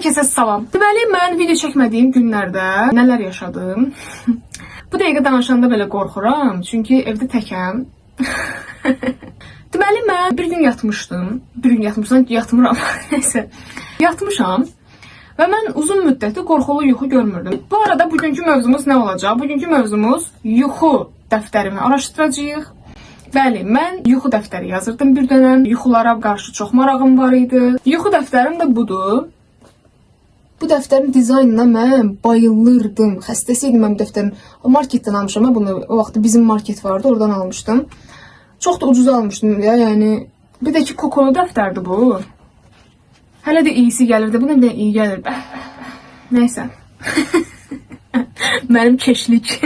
Hər kəsə salam. Deməli, mən video çəkmədiyim günlərdə nələr yaşadım? Bu dəqiqə danışanda belə qorxuram, çünki evdə təkəm. Deməli, mən bir gün yatmışdım. Bir gün yatmışam, yatmıram. Nəysə. Yatmışam. Və mən uzun müddətli qorxulu yuxu görmürdüm. Bu arada bugünkü mövzumuz nə olacaq? Bugünkü mövzumuz yuxu dəftərimi araşdıracağıq. Bəli, mən yuxu dəftəri yazırdım bir dönəm. Yuxulara qarşı çox marağım var idi. Yuxu dəftərim də budur. Bu dəftərin dizaynına mən bayılırdım. Xəstəsi idim mən bu dəftərin. Marketdən almışam mən bunu. O vaxt bizim market vardı, oradan almışdım. Çox da ucuz almışdım ya, yəni. Bir də ki kokolu dəftərdir bu. Hələ də iyisi gəlirdi. Buna bir də iyi gəlir. Bəh, bəh, bəh. Nəysə. Mənim keşlik.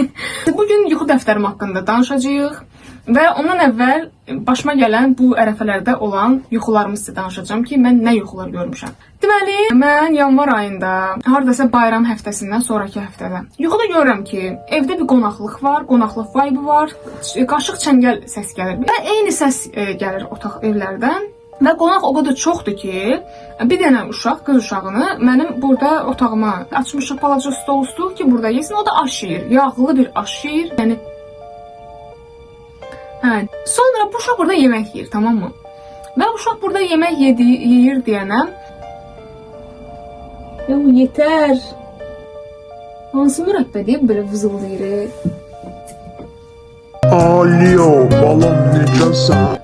Bugün yuxu dəftərim haqqında danışacağıq və ondan əvvəl başıma gələn bu ərəfələrdə olan yuxularımı sizə danışacağam ki, mən nə yuxular görmüşəm. Deməli, mən yanvar ayında, hardasa bayram həftəsindən sonrakı həftədə yuxuda görürəm ki, evdə bir qonaqlıq var, qonaqlıq vibe var, qaşıq çəngəl səs gəlir. Və eyni səs gəlir otaq evlərdən. Və qonaq o qədər çoxdur ki, bir dənə uşaq, qız uşağını mənim burada otağıma açmışıq balaca stol üstü ki, burada yesin. O da aş yeyir, yağlı bir aş yeyir. Yəni hə, sonra bu uşaq burada yemək yeyir, tamam mı? Və uşaq burada yemək yeyir deyənə ya yetər. Hansı mürəbbə deyib belə vızıldayır. Alo, balam necəsən?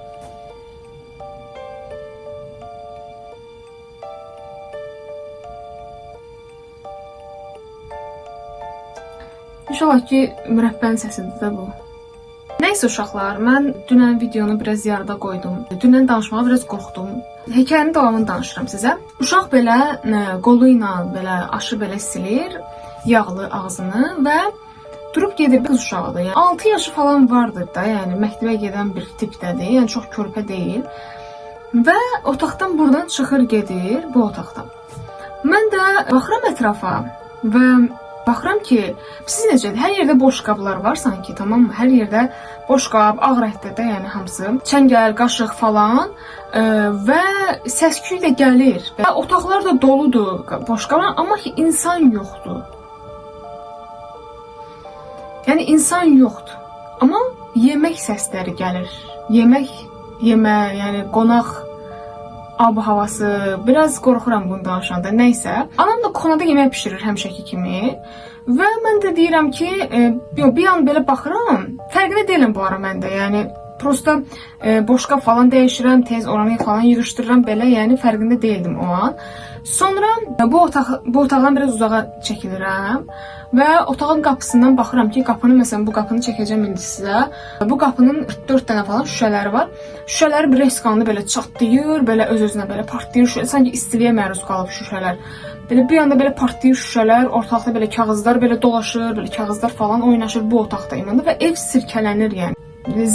İnşallah ki, mürəbbənin səsidir də bu. Nəysə uşaqlar, mən dünən videonu biraz yarıda qoydum. Dünən danışmağa biraz qorxdum. Hekayənin davamını danışıram sizə. Uşaq belə qolu ilə belə aşı belə silir, yağlı ağzını və durub gedir, qız uşağıdır. Yəni 6 yaşı falan vardır da, yəni məktəbə gedən bir tipdədir. Yəni çox körpə deyil. Və otaqdan buradan çıxır gedir bu otaqdan. Mən də baxıram ətrafa və baxıram ki, siz necədir? Hər yerdə boş qablar var sanki, tamam mı? Hər yerdə boş qab, ağ rəngdə də, yəni hamısı. Çəngəl, qaşıq falan və səs-küy də gəlir. Və otaqlar da doludur boş qabla, amma ki insan yoxdur. Yəni insan yoxdur. Amma yemək səsləri gəlir. Yemək yemə, yəni qonaq ab-havası. Biraz qorxuram bunu danışanda. Nəysə. Anam da kuxunada yemək bişirir həmişəki kimi. Və mən də deyirəm ki, bir an belə baxıram, fərqində deyiləm bu ara mən də. Yəni prosta boşqab falan dəyişirəm, tez oranı falan yığışdırıram belə, yəni fərqində deyildim o an. Sonra bu otaqdan biraz uzağa çəkilirəm və otağın qapısından baxıram ki, qapını, məsələn, bu qapını çəkəcəm indi sizə. Bu qapının 4 dənə falan şüşələri var. Şüşələri bir reskanlı belə çatlayır, belə öz-özünə belə partlayır. Sanki istiliyə məruz qalıb şüşələr. Belə bir anda belə partlayır şüşələr, ortalıqda belə kağızlar belə dolaşır, belə kağızlar falan oynaşır bu otaqda imanda və ev sirkələnir yəni.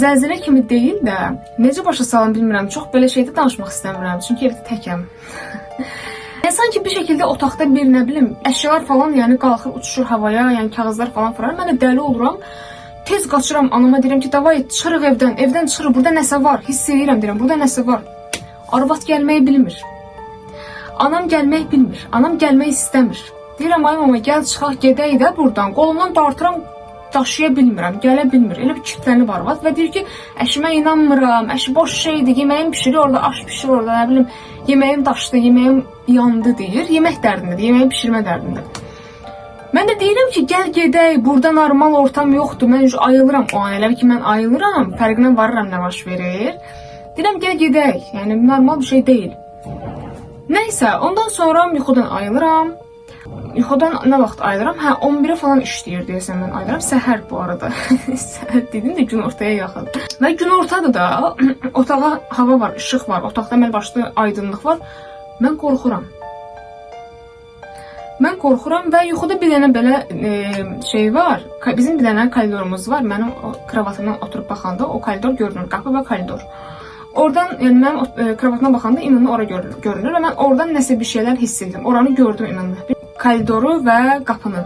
Zəlzələ kimi deyil də, necə başa salım bilmirəm. Çox belə şeydə danışmaq istəmirəm, çünki evdə təkəm. Yəni sanki bir şəkildə otaqda bir nə bilim, əşyalar falan yəni qalxır, uçuşur havaya, yəni kağızlar falan fırlar. Mən də dəli oluram. Tez qaçıram anama deyirəm ki, davay çıxırıq evdən, evdən çıxırıq, burada nəsə var, hiss eləyirəm deyirəm, burada nəsə var. Arvad gəlməyi bilmir. Anam gəlmək bilmir. Anam gəlmək istəmir. Deyirəm ay mama gəl çıxaq gedək də burdan. Qolumdan dartıram, daşıya bilmirəm, gələ bilmir. Elə bir kilitlənib arvad və deyir ki, əşimə inanmıram, əşi boş şeydir, yeməyim pişirir orada, aş pişirir orada, nə bilim, yeməyim daşdı, yeməyim yandı deyir. Yemək dərdindədir, yeməyi pişirmə dərdindədir. Mən də deyirəm ki, gəl gedək, burada normal ortam yoxdur. Mən ayılıram o an, elə ki mən ayılıram, fərqinə varıram nə baş verir. Deyirəm gəl gedək, yəni normal bir şey deyil. Nəysə, ondan sonra yuxudan ayılıram. Yuxudan nə vaxt ayılıram? Hə, 11-ə falan işləyir deyəsən mən ayılıram. Səhər bu arada. Səhər dedim də gün ortaya yaxın. Və gün ortadır da, otağa hava var, işıq var, otaqda əməl başlı aydınlıq var. Mən qorxuram. Mən qorxuram və yuxuda bir dənə belə şey var. Bizim bir dənə koridorumuz var. Mənim o kravatımdan oturub baxanda o koridor görünür, qapı və koridor. Oradan, yəni mənim kravatıma baxanda imanla ora görünür və mən oradan nəsə bir şeylər hiss etdim. Oranı gördüm imanla. Koridoru və qapını.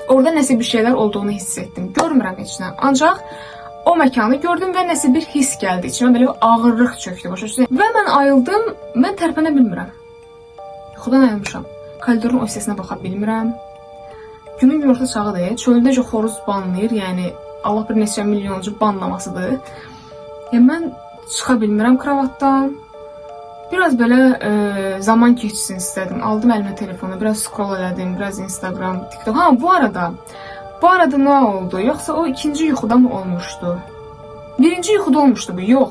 Orada nəsə bir şeylər olduğunu hiss etdim. Görmürəm heç nə. Ancaq o məkanı gördüm və nəsə bir hiss gəldi içimə, belə bir ağırlıq çökdü, başa düşdün? Və mən ayıldım, mən tərpənə bilmirəm. Yuxudan ayılmışam. Koridorun o hissəsinə baxa bilmirəm. Günün günorta çağıdır. Çöldə xoruz banlayır, yəni Allah bir neçə milyoncu banlamasıdır. Yəni mən çıxa bilmirəm kravatdan. Biraz belə zaman keçsin istədim. Aldım əlimə telefonu, biraz scroll elədim, biraz Instagram, TikTok. Ha, bu arada nə oldu? Yoxsa o ikinci yuxuda mı olmuşdu? Birinci yuxuda olmuşdu bu, yox.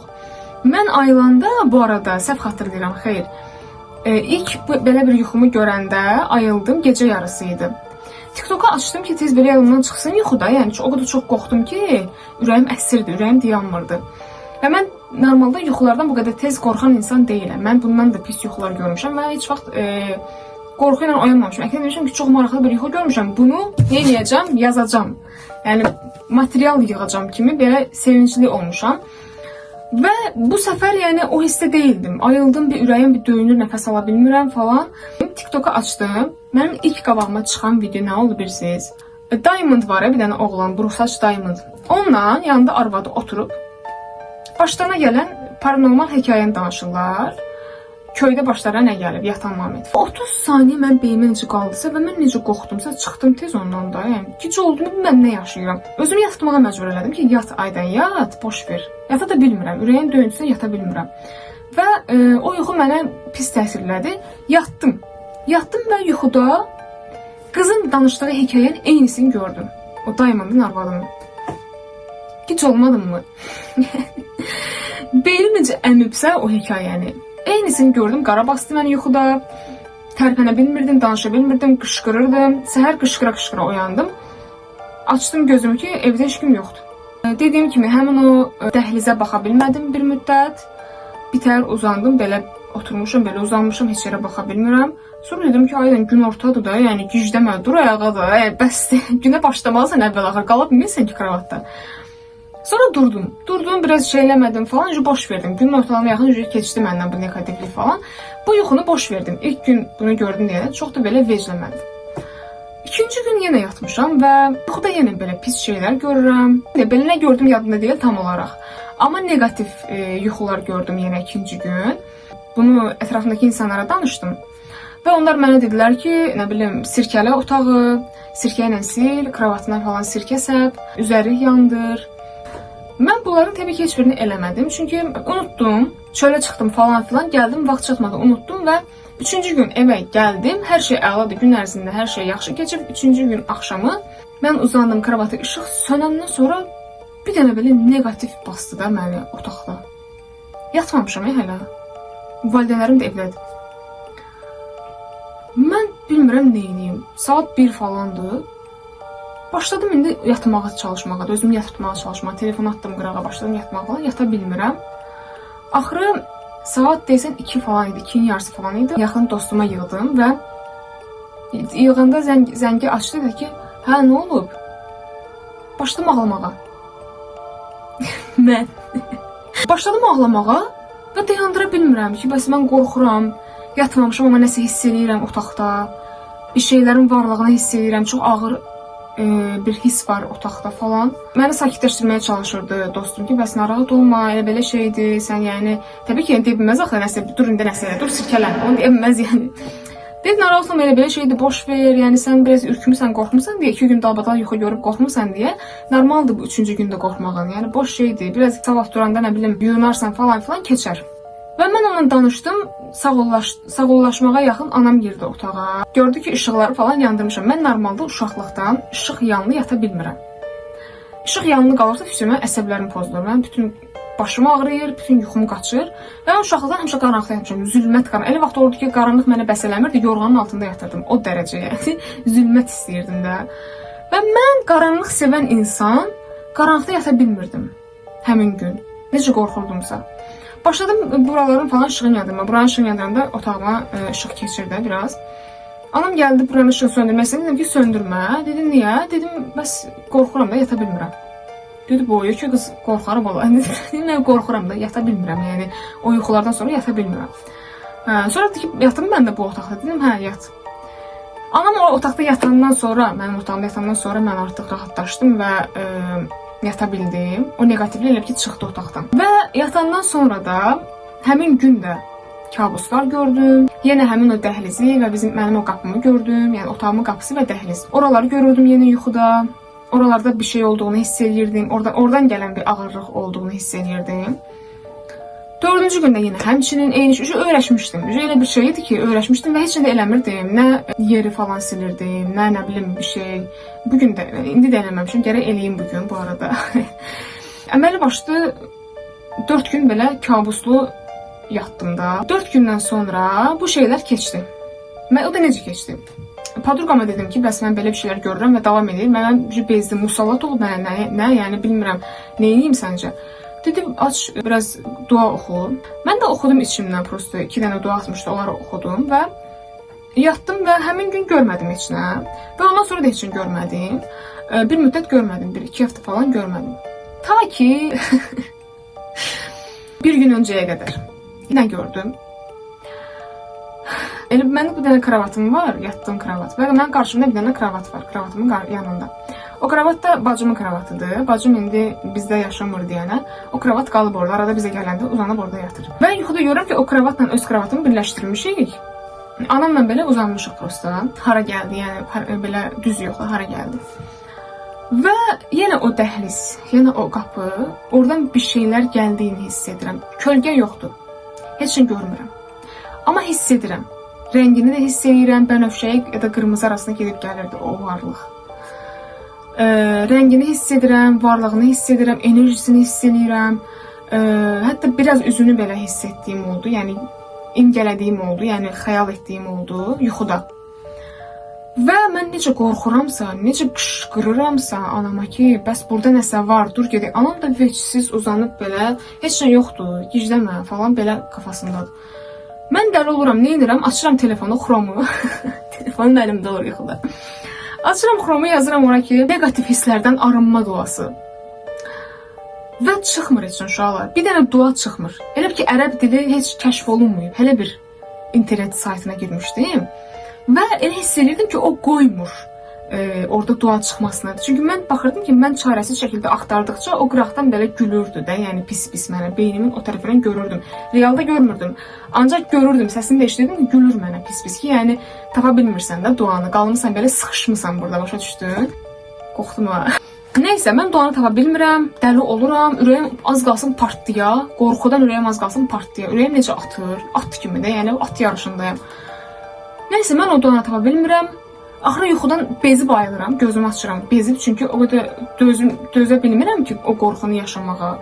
Mən ayılanda bu arada səhv xatırlayıram, xeyr. İlk belə bir yuxumu görəndə ayıldım, gecə yarısı idi. TikToku açdım ki, tez belə yadımdan çıxsın yuxuda. Yəni o qədər çox qorxdum ki, ürəyim əsirdi, ürəyim dayanmırdı. Və mən normalda yuxulardan bu qədər tez qorxan insan deyiləm. Mən bundan da pis yuxular görmüşəm və heç vaxt qorxu ilə oyanmamışam. Əksinə demişəm ki, çox maraqlı bir yuxu görmüşəm. Bunu nə eləyəcəm? Yazacağam. Yəni material yığacağam kimi belə sevincli olmuşam. Və bu səfər yəni o hissdə deyildim. Ayıldım, bir ürəyim bir döyünür, nəfəs ala bilmirəm falan. TikToku açdım. Mənim ilk qabağıma çıxan video nə oldu bilirsiniz? Diamond var ya, bir dənə oğlan, buruqsaç Diamond. Onunla yanında arvadı oturub başlarına gələn paranormal hekayəni danışırlar. Köydə başlarına nə gəlib, yatan Mehmet. 30 saniyə mən beynimə necə qaldısa və mən necə qorxdumsa, çıxdım tez ondan da. Yəni gic oldum, mən nə yaşayıram? Özümü yatmağa məcbur elədim ki, yat Aydan, yat, boş ver. Yata da bilmirəm. Ürəyim döyüntüsünə yata bilmirəm. Və o yuxu mənə pis təsir elədi. Yatdım. Yatdım və yuxuda qızın danışdığı hekayənin eynisini gördüm. O Diamond'ın arvadının. Gic olmadım mı? Beynim necə əmibsə o hekayəni. Eynisini gördüm, qara bastı məni yuxuda. Tərpənə bilmirdim, danışa bilmirdim, qışqırırdım. Səhər qışqıra-qışqıra oyandım. Açdım gözümü ki, evdə heç kim yoxdur. Dediyim kimi, həmin o dəhlizə baxa bilmədim bir müddət. Bitər uzandım, belə oturmuşam, belə uzanmışam, heç yerə baxa bilmirəm. Sonra dedim ki, Aydan, gün ortadır da, yəni gicdəmə, dur ayağa da, yəni bəsdir. Günə başlamalısan əvvəl axır, qala bilmirsən ki kravatda. Sonra durdum. Durdum, biraz şey eləmədim falan, boş verdim. Günün ortalarına yaxın keçdi məndən bu negativlik falan. Bu yuxunu boş verdim. İlk gün bunu gördüm deyə çox da belə vecləmədim. İkinci gün yenə yatmışam və yuxuda yenə belə pis şeylər görürəm. Belə nə gördüm yadımda deyil tam olaraq. Amma neqativ yuxular gördüm yenə ikinci gün. Bunu ətrafımdakı insanlara danışdım. Və onlar mənə dedilər ki, nə bilim, sirkələ otağı, sirkə ilə sil, kravatına falan sirkə səp, üzəri yandır. Mən bunların təbii ki, heç birini eləmədim. Çünki unutdum, çölə çıxdım falan filan, gəldim, vaxt çatmadı, unutdum və üçüncü gün evə gəldim. Hər şey əladır, gün ərzində hər şey yaxşı keçib. Üçüncü gün axşamı mən uzandım kravata, işıq sönəndən sonra bir dənə belə neqativ bastı da məni otaqda. Yatmamışam ya hələ. Valideynlərim də evdədir. Mən bilmirəm nə edeyim. Saat 1 falandı. Başladım indi yatmağa çalışmağa, da, özümü yatırtmağa çalışmağa. Telefonu atdım qırağa, başladım yatmağa falan, yata bilmirəm. Axırı saat desən 2 falan idi, 2-nin yarısı falan idi. Yaxın dostuma yığdım və yığanda zəngi açdı, dedi ki, hə, nə olub? Başladım ağlamağa. Mən başladım ağlamağa və dayandıra bilmirəm ki, bəs mən qorxuram, yatmamışam, amma nəsə hiss eləyirəm otaqda. Bir şeylərin varlığını hiss eləyirəm, çox ağır bir hiss var otaqda falan. Məni sakitləşdirməyə çalışırdı dostum ki, bəs narahat olma, elə belə şeydir, sən yəni təbii ki, yəni, deyə bilməz axı nəsə, dur indi nəsə, dur sirkələn, onu deyə bilməz yəni. Dedi narahat olma, elə belə şeydir, boş ver, yəni sən biraz ürkmüsən, qorxmusan deyə, 2 gün dalbadal yuxu görüb qorxmusan deyə, normaldır bu üçüncü gündə qorxmağın, yəni boş şeydir, biraz sabah duranda nə bilim yuyunarsan falan filan keçər. Və mən onunla danışdım, sağollaşmağa yaxın anam girdi otağa. Gördü ki, işıqları falan yandırmışam. Mən normalda uşaqlıqdan işıq yanlı yata bilmirəm. İşıq yanlı qalırsa, mənim əsəblərim pozulur. Mənim bütün başım ağrıyır, bütün yuxum qaçır. Və mən uşaqlıqdan həmişə qaranlıqda yatmışam. Zülmət qaranlıq. Elə vaxt olurdu ki, qaranlıq mənə bəs eləmirdi, yorğanın altında yatırdım. O dərəcə yəni zülmət istəyirdim də. Və mən qaranlıq sevən insan qaranlıqda yata bilmirdim həmin gün. Necə qorxurdumsa. Başladım buraların falan işığını yandırma. Buranın işığını yandıranda otağıma işıq keçirdi biraz. Anam gəldi buranın işığını söndürmək istədi. Dedim ki, söndürmə. Dedi, niyə? Dedim, bəs qorxuram da, yata bilmirəm. Dedi, boyu ki, qız qorxarım valla. Dedim, mən qorxuram da, yata bilmirəm. Yəni o yuxulardan sonra yata bilmirəm. Hə, sonra dedi ki, yatım mən də bu otaqda. Dedim, hə, yat. Anam o otaqda yatandan sonra, mənim otağımda yatandan sonra mən artıq rahatlaşdım və yata bildim. O neqativlik elə ki, çıxdı otaqdan. Və yatandan sonra da həmin gün də Kabuslar gördüm. Yenə həmin o dəhlizi və mənim o qapımı gördüm. Yəni otağımın qapısı və dəhliz. Oraları görürdüm yenə yuxuda. Oralarda bir şey olduğunu hiss eləyirdim. Oradan gələn bir ağırlıq olduğunu hiss eləyirdim. Dördüncü gündə yenə həmçinin eyni şey. Öyrəşmişdim. Elə bir şey idi ki, öyrəşmişdim və heç nə də eləmirdim. Nə yeri falan silirdim, nə bilim bir şey. Bu gün də, indi də eləməmişim. Gərək eləyim bu gün bu arada. Əməli başlı 4 gün belə kabuslu yatdım da. 4 gündən sonra bu şeylər keçdi. Mən o da necə keçdi? Podrugama dedim ki, bəs mən belə bir şeylər görürəm və davam edir. Mənə bir bezdim, musallat olub mənə nə, yəni bilmirəm, nə edeyim səncə? Dedi, aç biraz dua oxu. Mən də oxudum içimdən, prosto 2 dənə dua atmışdı, onları oxudum və yatdım və həmin gün görmədim heç nə. Və ondan sonra da heç nə görmədim. Bir müddət görmədim, 1-2 həftə falan görmədim. Ta ki bir gün öncəyə qədər. Nə gördüm? Elə mənim bir dənə kravatım var, yatdığım kravat. Və mənim qarşımda bir dənə kravat var, kravatımın yanında. O kravat da bacımın kravatıdır. Bacım indi bizdə yaşamır deyənə. O kravat qalıb orada, arada bizə gələndə uzanıb orada yatır. Mən yuxuda görürəm ki, o kravatla öz kravatımı birləşdirmişik. Anamla belə uzanmışıq prosta. Hara gəldi, yəni belə düz yox, hara gəldi. Və yenə o dəhliz, yenə o qapı, oradan bir şeylər gəldiyini hiss edirəm. Kölgə yoxdur. Heç nə görmürəm. Amma hiss edirəm. Rəngini də hiss edirəm. Bənövşəyi ya da qırmızı arasında gedib gəlirdi o varlıq. Rəngini hiss edirəm, varlığını hiss edirəm, enerjisini hiss edirəm. Hətta biraz üzünü belə hiss etdiyim oldu. Yəni imgələdiyim oldu, yəni xəyal etdiyim oldu yuxuda. Və mən necə qorxuramsa, necə qışqırıramsa anama ki, bəs burada nəsə var, dur gedək. Anam da vecsiz uzanıb belə, heç nə yoxdur, gicləmə falan belə kafasındadır. Mən dəli oluram, nə edirəm? Açıram telefonu, Chromu. Telefonum əlimdə olur yuxuda. Açıram Chromu, yazıram ora ki, neqativ hisslərdən arınma duası. Və çıxmır heç nə uşaqlar. Bir dənə dua çıxmır. Elə bir ki, ərəb dili heç kəşf olunmayıb. Hələ bir internet saytına girmişdim. Və elə hiss edirdim ki, o qoymur orada dua çıxmasına. Çünki mən baxırdım ki, mən çarəsiz şəkildə axtardıqca o qıraqdan belə gülürdü də, yəni pis-pis mənə beynimin o tərəfindən görürdüm. Realda görmürdüm. Ancaq görürdüm, səsini də eşidirdim ki, gülür mənə pis-pis ki, yəni tapa bilmirsən də duanı, qalmısan belə sıxışmısan burada, başa düşdün? Qorxdum ha. Neysə, mən duanı tapa bilmirəm, dəli oluram, ürəyim az qalsın partlaya, qorxudan ürəyim az qalsın partlaya. Ürəyim necə atır, at kimi də, yəni at yarışındayam. Neysə, mən o duanı tapa bilmirəm. Axırı yuxudan bezib ayılıram, gözümü açıram. Bezib çünki o qədər dözə bilmirəm ki, o qorxunu yaşamağa.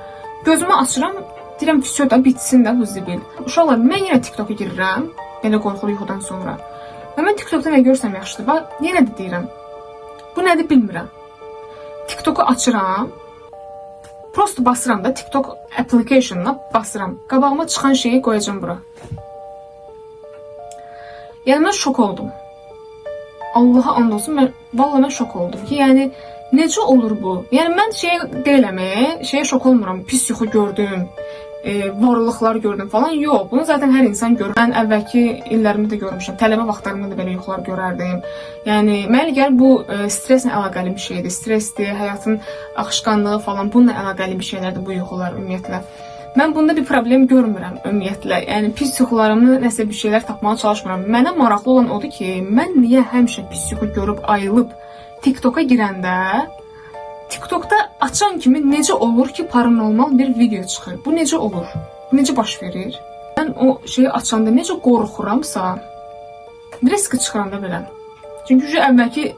Gözümü açıram, deyirəm vsyo da bitsin də bu zibil. Uşaqlar, mən yenə TikToka girirəm, belə qorxulu yuxudan sonra. Və mən TikTokda nə görsəm yaxşıdır. Bax, yenə də deyirəm. Bu nədir bilmirəm. TikToku açıram. Prosto basıram da TikTok application-una basıram. Qabağıma çıxan şeyi qoyacağam bura. Yəni mən şok oldum. Allaha and olsun, mən vallahi mən şok oldum ki, yəni necə olur bu? Yəni mən şeyə deyiləm, şeyə şok olmuram. Pis yuxu gördüm, varlıqlar gördüm falan. Yox, bunu zaten hər insan görür. Mən əvvəlki illərimdə də görmüşəm. Tələbə vaxtlarımda da belə yuxular görərdim. Yəni mənə gəlir bu stresslə əlaqəli bir şeydir. Stressdir, həyatın axışqanlığı falan bununla əlaqəli bir şeylərdir bu yuxular ümumiyyətlə. Mən bunda bir problem görmürəm ümumiyyətlə. Yəni pis yuxularımda nəsə bir şeylər tapmağa çalışmıram. Mənə maraqlı olan odur ki, mən niyə həmişə pis yuxu görüb ayılıb TikToka girəndə TikTokda açan kimi necə olur ki, paranormal bir video çıxır? Bu necə olur? Bu necə baş verir? Mən o şeyi açanda necə qorxuramsa, risk çıxıram da belə. Çünki şu əvvəlki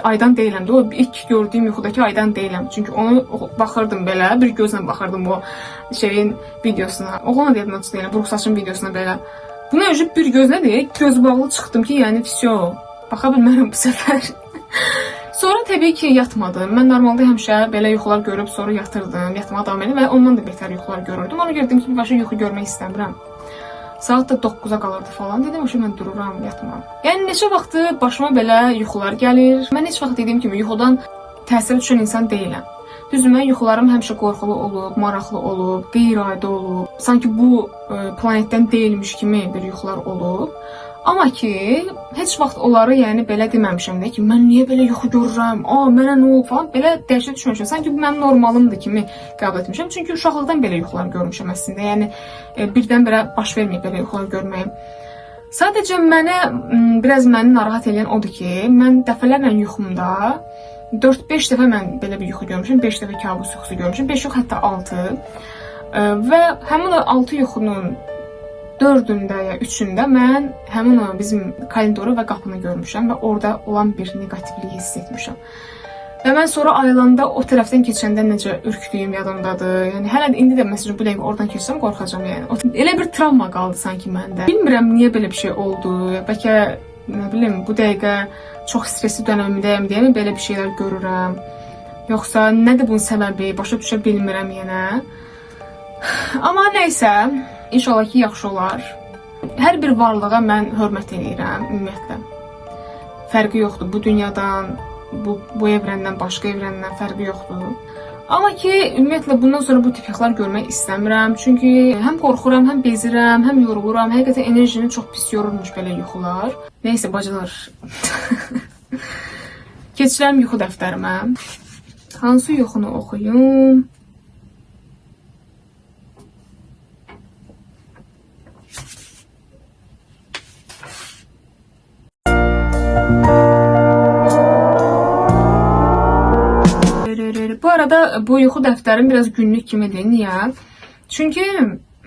aydan deyiləm də, o ilk gördüyüm yuxudakı aydan deyiləm. Çünki onu baxırdım belə, bir gözlə baxırdım o şeyin videosuna. Oğlan da yadımdan çıxdı, yəni Buruqsaçın videosuna belə. Buna özü bir gözlə deyil, göz bağlı çıxdım ki, yəni vsyo, baxa bilmərəm bu səfər. Sonra təbii ki, yatmadım. Mən normalda həmişə belə yuxular görüb sonra yatırdım, yatmağa davam edirdim və ondan da betər yuxular görürdüm. Ona görə dedim ki, birbaşa yuxu görmək istəmirəm. Saat da 9-a qalırdı falan. Dedim, "Oşa mən dururam, yatmam." Yəni neçə vaxtı başıma belə yuxular gəlir. Mən heç vaxt dediyim kimi yuxudan təsirə düşən insan deyiləm. Düzdür, mənim yuxularım həmişə qorxulu olub, maraqlı olub, qeyri-adi olub. Sanki bu planetdən deyilmiş kimi bir yuxular olub. Amma ki, heç vaxt onları, yəni belə deməmişəm də ki, mən niyə belə yuxu görürəm, a, mənə nə olub falan, belə dəhşət düşməmişəm. Sanki bu mənim normalımdır kimi qəbul etmişəm. Çünki uşaqlıqdan belə yuxular görmüşəm əslində. Yəni birdən-birə baş verməyib belə yuxular görməyim. Sadəcə mənə biraz məni narahat edən odur ki, mən dəfələrlə yuxumda 4-5 dəfə mən belə bir yuxu görmüşəm, 5 dəfə kabus yuxusu görmüşəm, 5 yox, hətta 6. Və həmin o 6 yuxunun 4-ündə ya 3-ündə mən həmin o bizim koridoru və qapını görmüşəm və orada olan bir neqativliyi hiss etmişəm. Və mən sonra ayılanda o tərəfdən keçəndə necə ürkdüyüm yadımdadır. Yəni hələ də indi də məsələn bu dəqiqə oradan keçsəm qorxacam yəni. Elə bir travma qaldı sanki məndə. Bilmirəm niyə belə bir şey oldu. Bəlkə nə bilim bu dəqiqə çox stresli dönəmimdəyəm deyəmi belə bir şeylər görürəm. Yoxsa nədir bunun səbəbi? Başa düşə bilmirəm yenə. Amma nəysə, inşallah ki yaxşı olar. Hər bir varlığa mən hörmət eləyirəm ümumiyyətlə. Fərqi yoxdur bu dünyadan, bu evrəndən, başqa evrəndən fərqi yoxdur. Amma ki, ümumiyyətlə bundan sonra bu tip yuxular görmək istəmirəm. Çünki həm qorxuram, həm bezirəm, həm yoruluram. Həqiqətən enerjini çox pis yorurmuş belə yuxular. Nəysə bacılar. Keçirəm yuxu dəftərimə. Hansı yuxunu oxuyum? Bu arada bu yuxu dəftərim biraz günlük kimidir. Niyə? Çünki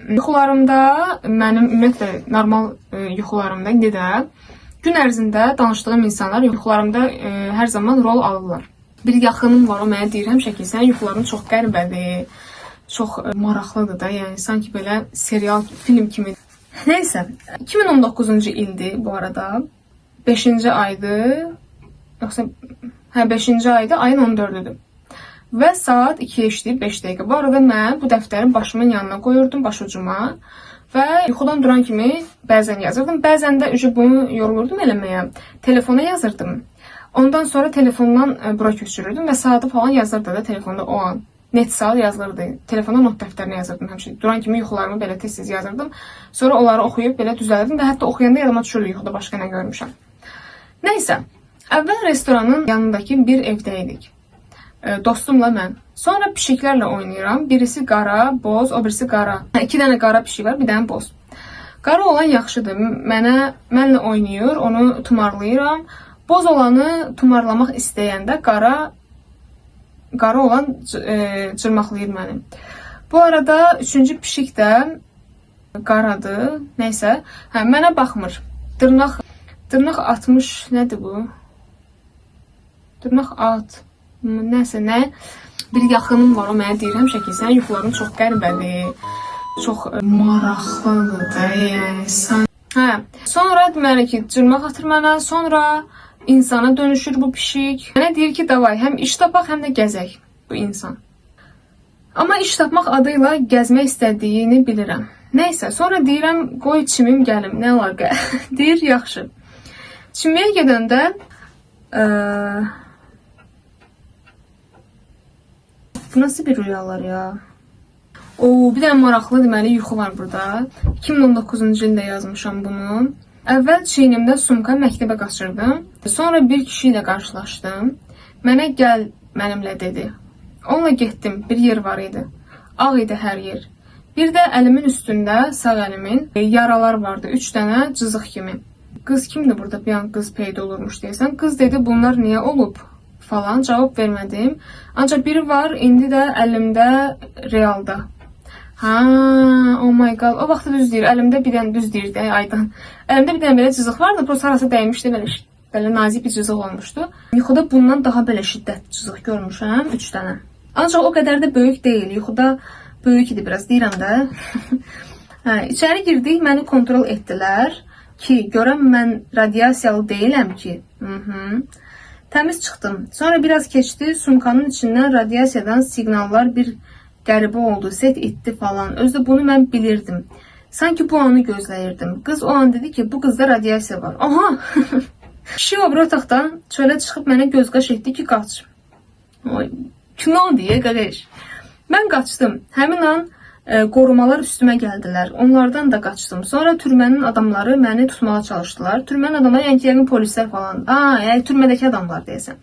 yuxularımda mənim ümumiyyətlə normal yuxularımda indi də gün ərzində danışdığım insanlar yuxularımda hər zaman rol alırlar. Bir yaxınım var, o mənə deyir həmişə ki, sənin yuxuların çox qəribədir, çox maraqlıdır da, yəni sanki belə serial, film kimi. Nəysə, 2019-cu ildir bu arada. 5-ci aydır. Yoxsa hə 5-ci aydır, ayın 14-üdür. Və saat 2-yə işləyib 5 dəqiqə. Bu arada mən bu dəftəri başımın yanına qoyurdum, başucuma və yuxudan duran kimi bəzən yazırdım, bəzən də ücə bunu yorulurdum eləməyə. Telefona yazırdım. Ondan sonra telefondan bura köçürürdüm və saatı falan yazırdı da telefonda o an. Net saat yazılırdı. Telefona not dəftərinə yazırdım həmişə. Duran kimi yuxularımı belə tez-tez yazırdım. Sonra onları oxuyub belə düzəldirdim və hətta oxuyanda yadıma düşürdü yuxuda başqa nə görmüşəm. Nəysə, əvvəl restoranın yanındakı bir evdə idik. Dostumla mən. Sonra pişiklərlə oynayıram. Birisi qara, boz, o birisi qara. 2 dənə qara pişik var, bir dənə boz. Qara olan yaxşıdır. Mənlə oynayır, onu tumarlayıram. Boz olanı tumarlamaq istəyəndə qara olan cırmaqlayır məni. Bu arada üçüncü pişik də qaradır. Nəysə, hə, mənə baxmır. Dırnaq atmış, nədir bu? Dırnaq at. Nəsə nə? Bir yaxınım var, o mənə deyir həmişə ki, sənin yuxuların çox qəribədir, çox maraqlıdır da, yəni sən. Hə, sonra deməli ki, cırmaq atır mənə, sonra insana dönüşür bu pişik. Mənə deyir ki, davay, həm iş tapaq, həm də gəzək bu insan. Amma iş tapmaq adı ilə gəzmək istədiyini bilirəm. Nəysə, sonra deyirəm, qoy çimim gəlim, nə əlaqə? Deyir, yaxşı. Çimməyə gedəndə bu nasıl bir rüyalar ya? Oo, bir dənə maraqlı deməli yuxu var burada. 2019-cu ildə yazmışam bunu. Əvvəl çiynimdə sumka məktəbə qaçırdım. Sonra bir kişi ilə qarşılaşdım. Mənə gəl mənimlə dedi. Onunla getdim. Bir yer var idi. Ağ idi hər yer. Bir də əlimin üstündə, sağ əlimin yaralar vardı. 3 dənə cızıq kimi. Qız kimdir burada? Bir an qız peyda olurmuş deyəsən. Qız dedi, bunlar niyə olub? Falan cavab vermədim. Ancaq biri var, indi də əlimdə realda. Ha, oh my god. O vaxt düz deyir. Əlimdə bir dənə düz deyir də Aydan. Əlimdə bir dənə belə cızıq vardı. Prosta harasa dəymişdi belə, belə nazik bir cızıq olmuşdu. Yuxuda bundan daha belə şiddətli cızıq görmüşəm, 3 dənə. Ancaq o qədər də böyük deyil. Yuxuda böyük idi biraz deyirəm də. Hə, içəri girdik, məni kontrol etdilər ki, görəm mən radiasiyalı deyiləm ki. Təmiz çıxdım. Sonra biraz keçdi, sumkanın içindən radiasiyadan siqnallar bir qəribə oldu, set itdi falan. Özü bunu mən bilirdim. Sanki bu anı gözləyirdim. Qız o an dedi ki, bu qızda radiasiya var. Aha! Kişi o biri otaqdan çölə çıxıb mənə göz qaş etdi ki, qaç. Oy, kino deyə qardaş. Mən qaçdım. Həmin an Qorumalar üstümə gəldilər. Onlardan da qaçdım. Sonra türmənin adamları məni tutmağa çalışdılar. Türmənin adamları, yəni ki, yəqin polislər falan. Aa, yəni türmədəki adamlar deyəsən.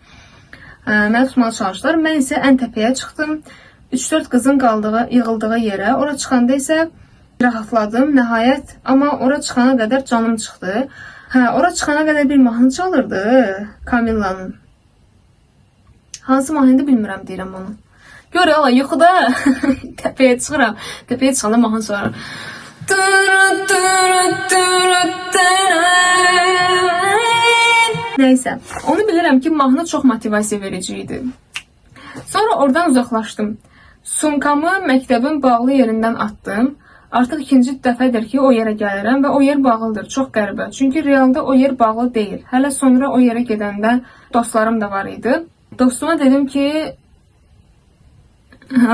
Məni tutmağa çalışdılar. Mən isə ən təpəyə çıxdım. 3-4 qızın qaldığı, yığıldığı yerə. Ora çıxanda isə rahatladım nəhayət, amma ora çıxana qədər canım çıxdı. Hə, ora çıxana qədər bir mahnı çalırdı Kamillanın. Hansı mahnıydı bilmirəm, deyirəm onu. Gör ala yuxuda təpəyə çıxıram. Təpəyə çıxanda mahnı çalır. Dırı dırı dırı dırı. Nəysə, onu bilirəm ki, mahnı çox motivasiya verici idi. Sonra oradan uzaqlaşdım. Sumkamı məktəbin bağlı yerindən atdım. Artıq ikinci dəfədir ki, o yerə gəlirəm və o yer bağlıdır. Çox qəribə. Çünki realda o yer bağlı deyil. Hələ sonra o yerə gedəndə dostlarım da var idi. Dostuma dedim ki,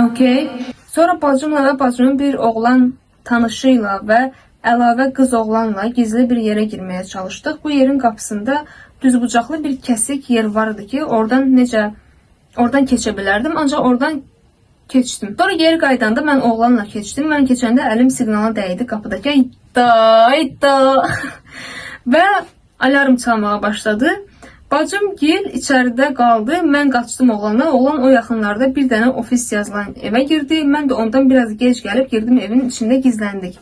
okey. Sonra bacımla və bacımın bir oğlan tanışı ilə və əlavə qız oğlanla gizli bir yerə girməyə çalışdıq. Bu yerin qapısında düzbucaqlı bir kəsik yer vardı ki, oradan keçə bilərdim. Ancaq oradan keçdim. Sonra geri qayıdanda mən oğlanla keçdim. Mən keçəndə əlim siqnala dəydi qapıdakı. Ayda, ayda. Və alarm çalmağa başladı. Bacım gil içəridə qaldı. Mən qaçdım oğlana. Oğlan o yaxınlarda bir dənə ofis yazılan evə girdi. Mən də ondan biraz gec gəlib girdim, evin içində gizləndik.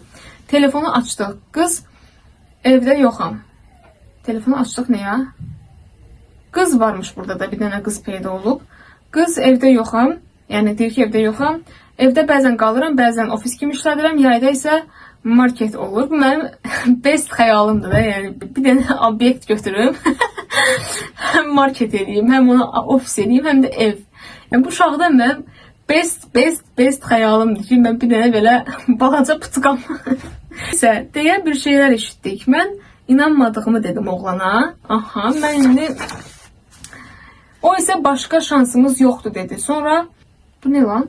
Telefonu açdıq. Qız, evdə yoxam. Telefonu açdıq nə ya? Qız varmış burada da, bir dənə qız peyda olub. Qız, evdə yoxam. Yəni deyir ki, evdə yoxam. Evdə bəzən qalıram, bəzən ofis kimi işlədirəm. Yayda isə market olur. Bu mənim best xəyalımdır da. Yəni bir dənə obyekt götürüm. Həm market eləyim, həm ona ofis eləyim, həm də ev. Yəni bu uşaqda mənim best best best xəyalımdır ki, mən bir dənə belə balaca butiqam. Isə deyə bir şeylər eşitdik. Mən inanmadığımı dedim oğlana. Aha, mən indi. O isə başqa şansımız yoxdur dedi. Sonra bu nə lan?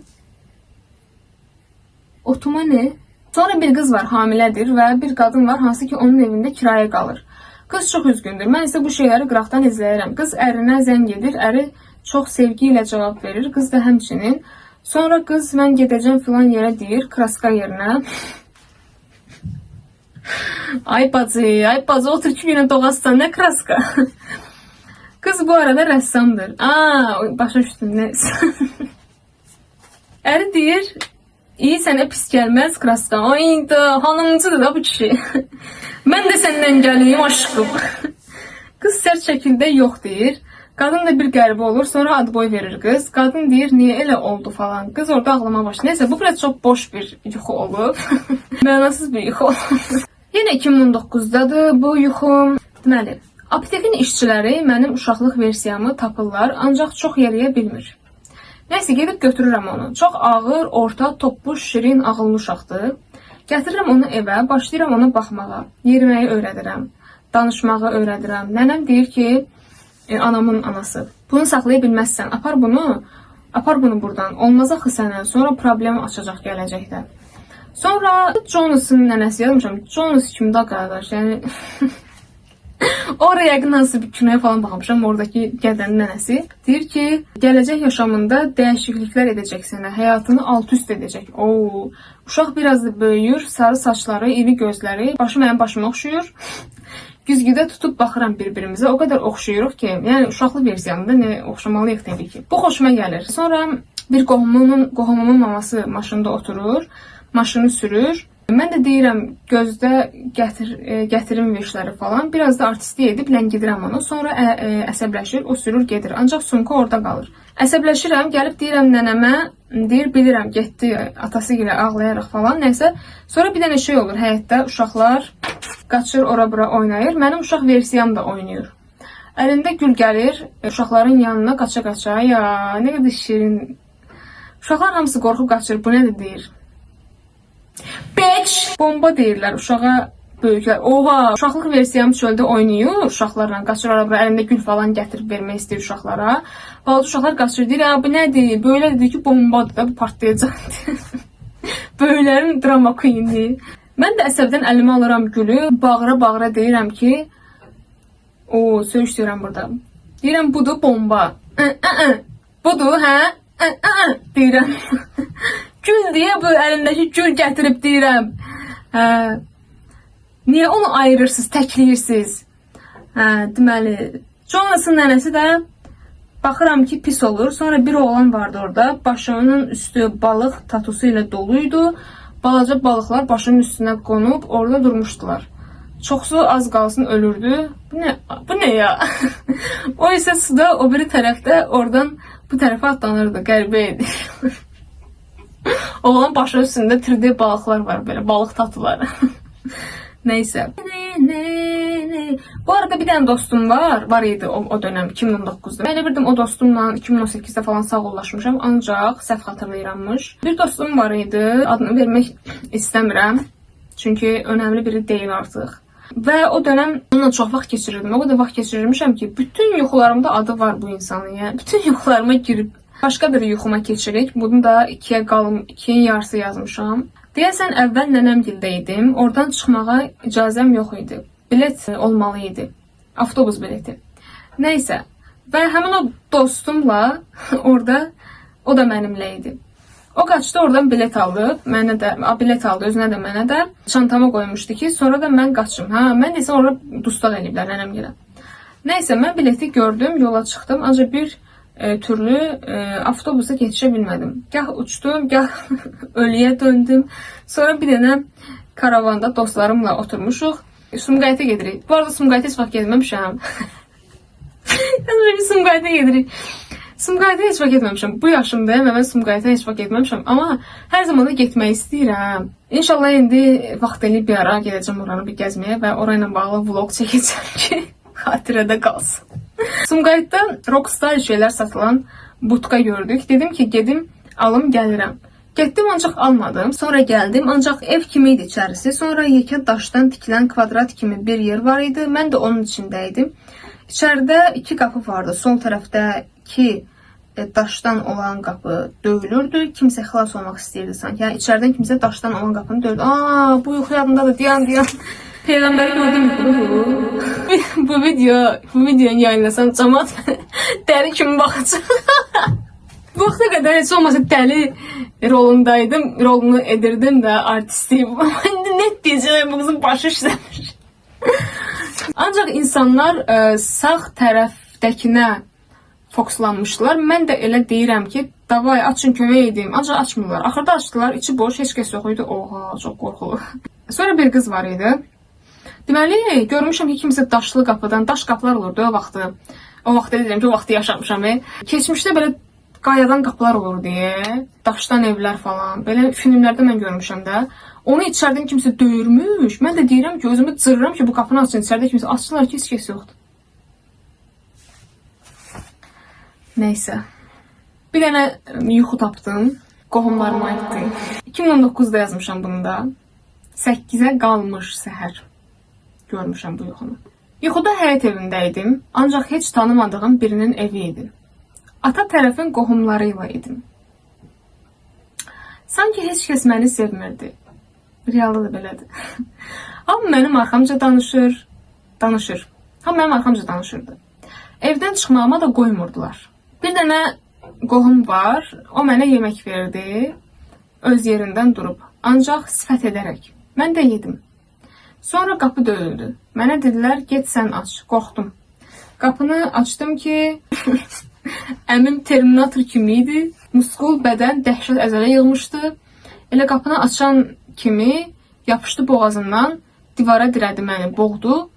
Otuma ne? Sonra bir qız var, hamilədir və bir qadın var, hansı ki onun evində kirayə qalır. Qız çox üzgündür. Mən isə bu şeyləri qıraqdan izləyirəm. Qız ərinə zəng edir. Əri çox sevgi ilə cavab verir. Qız da həmçinin. Sonra qız mən gedəcəm filan yerə deyir, kraska yerinə. Ay bacı, ay bacı, otur 2 günə doğassan, nə kraska? Qız bu arada rəssamdır. Aa, başa düşdüm nə. Əri deyir, iyi, sənə pis gəlməz kraska. Ay da, hanımcıdır da bu kişi. Mən də səndən gəleyim aşkım. Qız sərt şəkildə yox deyir. Qadın da bir qəribə olur, sonra отбой verir qız. Qadın deyir, niyə elə oldu falan. Qız orada ağlamağa başlayır. Neysə, bu biraz çox boş bir yuxu olub. Mənasız bir yuxu olub. Yenə 2019-dadır bu yuxum. Deməli, aptekin işçiləri mənim uşaqlıq versiyamı tapırlar, ancaq çox yeriyə bilmir. Nəysə, gedib götürürəm onu. Çox ağır, orta, topbuş, şirin, ağıllı uşaqdır. Gətirirəm onu evə, başlayıram ona baxmağa. Yeriməyi öyrədirəm, danışmağı öyrədirəm. Nənəm deyir ki, anamın anası. Bunu saxlaya bilməzsən, apar bunu, apar bunu buradan. Olmaz axı sənə, sonra problem açacaq gələcəkdə. Sonra Jonas'ın nənəsi yazmışam. Jonas kimdir qardaş? Yəni oraya yəqin hansı bir kinoya falan baxmışam, oradakı gədənin nənəsi. Deyir ki, gələcək yaşamında dəyişikliklər edəcək sənə, həyatını alt üst edəcək. Oo, uşaq biraz da böyüyür, sarı saçları, iri gözləri, başı mənim başıma oxşuyur. Güzgüdə tutub baxıram bir-birimizə. O qədər oxşayırıq ki, yəni uşaqlı versiyamda nə oxşamalıyıq təbii ki. Bu xoşuma gəlir. Sonra bir qohumumun maması maşında oturur, maşını sürür. Mən də deyirəm, gözdə gətir, gətirim veşləri falan. Biraz da artistlik edib ləngidirəm onu. Sonra əsəbləşir, o sürür gedir. Ancaq sumka orada qalır. Əsəbləşirəm, gəlib deyirəm nənəmə, deyir bilirəm, getdi atası ilə ağlayaraq falan. Nəysə, sonra bir dənə şey olur həyətdə, uşaqlar qaçır ora bura oynayır. Mənim uşaq versiyam da oynayır. Əlində gül gəlir, uşaqların yanına qaça-qaça. Ya, nə qədər şirin. Uşaqlar hamısı qorxub qaçır. Bu nədir deyir. Bitch! Bomba deyirlər uşağa böyüklər. Oha, uşaqlıq versiyam çöldə oynayır uşaqlarla, qaçır ora bura, əlində gül falan gətirib vermək istəyir uşaqlara. Balaca uşaqlar qaçır, deyir, "A, bu nədir?" Böyle dedi ki, bombadır da, bu partlayacaq. Böyüklərin drama queeni. Mən də əsəbdən əlimə alıram gülü, bağıra-bağıra deyirəm ki, o söyüş deyirəm burada. Deyirəm budur bomba. Ə, ə, ə. Budur, hə? Ə, ə, ə, deyirəm. Gül deyə bu əlindəki gül gətirib deyirəm. Hə. Niyə onu ayırırsınız, təkləyirsiniz? Hə, deməli, Jonas'ın nənəsi də baxıram ki, pis olur. Sonra bir oğlan vardı orada. Başının üstü balıq tatusu ilə doluydu. Balaca balıqlar başının üstünə qonub orada durmuşdular. Çoxsu az qalsın ölürdü. Bu nə? Bu nə ya? O isə suda o biri tərəfdə oradan bu tərəfə atlanırdı. Qəribə idi. Oğlan başı üstündə 3D balıqlar var belə, balıq tatuları. Neyse. Ne. Bu arada bir dənə dostum var. Var idi o dönəm 2019-da. Mən elə bildim o dostumla 2018-də falan sağollaşmışam, ancaq səhv xatırlayırammış. Bir dostum var idi. Adını vermək istəmirəm. Çünki önəmli biri deyil artıq. Və o dönəm onunla çox vaxt keçirirdim. O qədər vaxt keçirirmişəm ki, bütün yuxularımda adı var bu insanın. Yəni bütün yuxularıma girib başqa bir yuxuma keçirik. Bunu da 2-yə qalım, 2-nin yarısı yazmışam. Deyəsən əvvəl nənəmgildə idim. Oradan çıxmağa icazəm yox idi. Bilet olmalı idi. Avtobus bileti. Nəysə. Və həmin o dostumla orada o da mənimlə idi. O qaçdı oradan bilet alıb, mənə də bilet aldı, özünə də mənə də çantama qoymuşdu ki, sonra da mən qaçım. Hə, mən isə orada dustaq eləyiblər nənəmgilə. Nəysə, mən bileti gördüm, yola çıxdım, ancaq bir türlü avtobusa yetişə bilmədim. Gah uçdum, gah ölüyə döndüm. Sonra bir dənə karavanda dostlarımla oturmuşuq. Sumqayıta gedirik. Bu arada Sumqayıta heç vaxt getməmişəm. Yalnız Sumqayıta gedirik. Sumqayıta heç vaxt getməmişəm. Bu yaşımdayam və mən Sumqayıta heç vaxt getməmişəm. Amma hər zaman da getmək istəyirəm. İnşallah indi vaxt eləyib bir ara gedəcəm oranı bir gəzməyə və orayla bağlı vlog çəkəcəm ki, xatirədə qalsın. Sumqayıtda rockstar şeylər satılan butka gördük. Dedim ki, gedim alım gəlirəm. Getdim ancaq almadım. Sonra gəldim, ancaq ev kimi idi içərisi. Sonra yekə daşdan tikilən kvadrat kimi bir yer var idi. Mən də onun içində idim. İçəridə iki qapı vardı. Sol tərəfdəki daşdan olan qapı döyülürdü. Kimsə xilas olmaq istəyirdi sanki. Yəni içəridən kimsə daşdan olan qapını döydü. Aa, bu yuxu yadımdadır. Diyan. Peyğəmbəri gördüm yuxuda bu. Bu videonu yayınlasam camaat dəli kimi baxacaq. Bu vaxta qədər heç olmasa dəli rolundaydım. Rolunu edirdim də artistiyim. Amma indi net deyəcəm bu qızın başı işləmir. Ancaq insanlar sağ tərəfdəkinə fokuslanmışdılar. Mən də elə deyirəm ki, davay açın kömək edeyim. Ancaq açmırlar. Axırda açdılar, içi boş, heç kəs yox idi. Oha, çox qorxulu. Sonra bir qız var idi. Deməli, görmüşəm ki, kimsə daşlı qapıdan, daş qapılar olurdu o vaxtı. O vaxt deyirəm ki, o vaxtı yaşamışam. Keçmişdə belə qayadan qapılar olurdu, daşdan evlər falan. Belə filmlərdə mən görmüşəm də. Onu içəridən kimsə döyürmüş. Mən də deyirəm ki, özümü cırıram ki, bu qapını açın. İçəridə kimsə açdılar ki, heç kəs yoxdur. Nəysə. Bir dənə yuxu tapdım. Qohumlarıma aiddir. 2019-da yazmışam bunu da. 8-ə qalmış səhər görmüşəm bu yuxunu. Yuxuda həyət evində idim, ancaq heç tanımadığım birinin evi idi. Ata tərəfin qohumları ilə idim. Sanki heç kəs məni sevmirdi. Realda da belədir. Hamı mənim arxamca danışır. Hamı mənim arxamca danışırdı. Evdən çıxmağıma da qoymurdular. Bir dənə qohum var, o mənə yemək verdi. Öz yerindən durub, ancaq sifət edərək. Mən də yedim. Sonra qapı döyüldü. Mənə dedilər, get sən aç. Qorxdum. Qapını açdım ki, əmim Terminator kimi idi. Muskul bədən dəhşət əzələ yığmışdı. Elə qapını açan kimi yapışdı boğazından, divara dirədi məni, boğdu.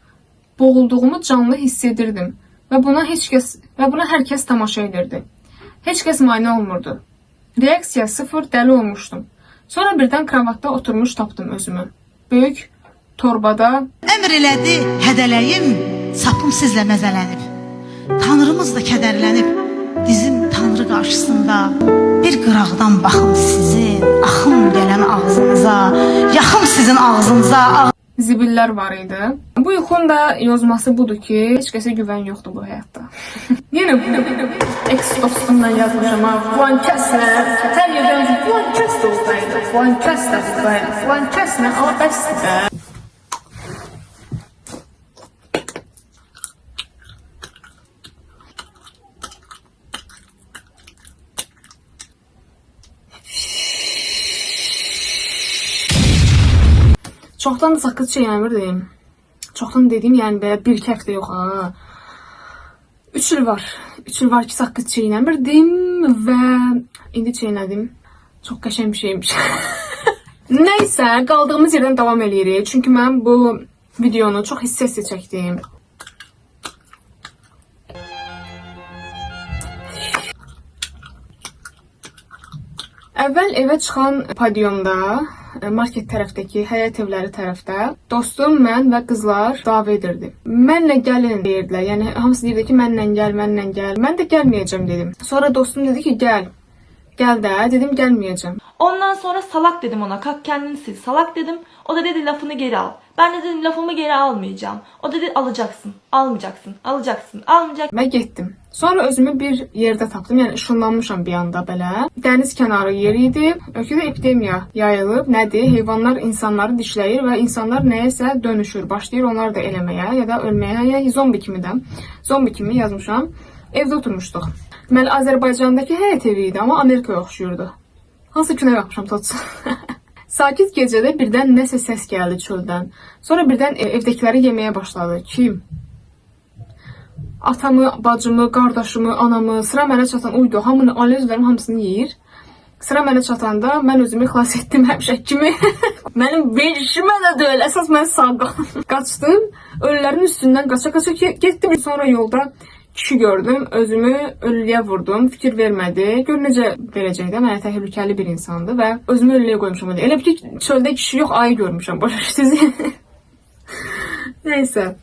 Boğulduğumu canlı hiss edirdim və buna heç kəs və buna hər kəs tamaşa edirdi. Heç kəs mane olmurdu. Reaksiya sıfır, dəli olmuşdum. Sonra birdən kravatda oturmuş tapdım özümü. Böyük torbada Əmr elədi, hədələyim, sapım sizlə məzələnib. Tanrımız da kədərlənib, dizim Tanrı qarşısında. Bir qıraqdan baxım sizin, axım gələn ağzınıza, yaxım sizin ağzınıza, zibillər var idi. Bu yuxunun da yozması budur ki, heç kəsə güvən yoxdur bu həyatda. Yenə bu ex dostumla yazmışam ha, filan kəslə, hər yerdən filan kəs də oradaydı, filan kəs də buradaydı, filan kəslə, amma bəsdir də. Çoxdan da saqqız çeynəmirdim. Çoxdan dediyim, yəni belə bir iki həftə yox ha. 3 il var. 3 il var ki, saqqız çeynəmirdim və indi çeynədim. Çox qəşəng bir şeymiş. Nəysə, qaldığımız yerdən davam eləyirik. Çünki mən bu videonu çox hissə-hissə çəkdim. Əvvəl evə çıxan padyonda, market tərəfdəki həyət evləri tərəfdə dostum, mən və qızlar dava edirdi. Mənlə gəlin deyirdilər. Yəni hamısı deyirdi ki, mənlə gəl, mənlə gəl. Mən də gəlməyəcəm dedim. Sonra dostum dedi ki, gəl. Gəl də, dedim gəlməyəcəm. Ondan sonra salak dedim ona. Kalk kendini sil. Salak dedim. O da dedi lafını geri al. Ben de dedim lafımı geri almayacağım. O dedi alacaksın. Almayacaksın. Alacaksın. Almayacaksın. Və getdim. Sonra özümü bir yerdə tapdım. Yəni ışınlanmışam bir anda belə. Dəniz kənarı yeri idi. Ölkədə epidemiya yayılıb. Nədir? Heyvanlar insanları dişləyir və insanlar nəyəsə dönüşür. Başlayır onlar da eləməyə ya da ölməyə, yəni zombi kimi də. Zombi kimi yazmışam. Evdə oturmuşduq. Deməli Azərbaycandakı həyət evi idi, amma Amerikaya oxşuyurdu. Hansı günə baxmışam tots. Sakit gecədə birdən nəsə səs gəldi çöldən. Sonra birdən evdəkiləri yeməyə başladı. Kim? Atamı, bacımı, qardaşımı, anamı, sıra mənə çatan uydu. Hamını, ailə üzvlərim hamısını yeyir. Sıra mənə çatanda mən özümü xilas etdim həmişə kimi. Mənim bir işimə də deyil, əsas mən sağ qalım. Qaçdım, ölülərin üstündən qaça-qaça getdim. Sonra yolda kişi gördüm, özümü ölüyə vurdum, fikir vermədi. Gör necə verəcək də, mənə təhlükəli bir insandı və özümü ölüyə qoymuşam. Elə bil ki, çöldə kişi yox, ayı görmüşəm, başa düşdünüz? Neyse.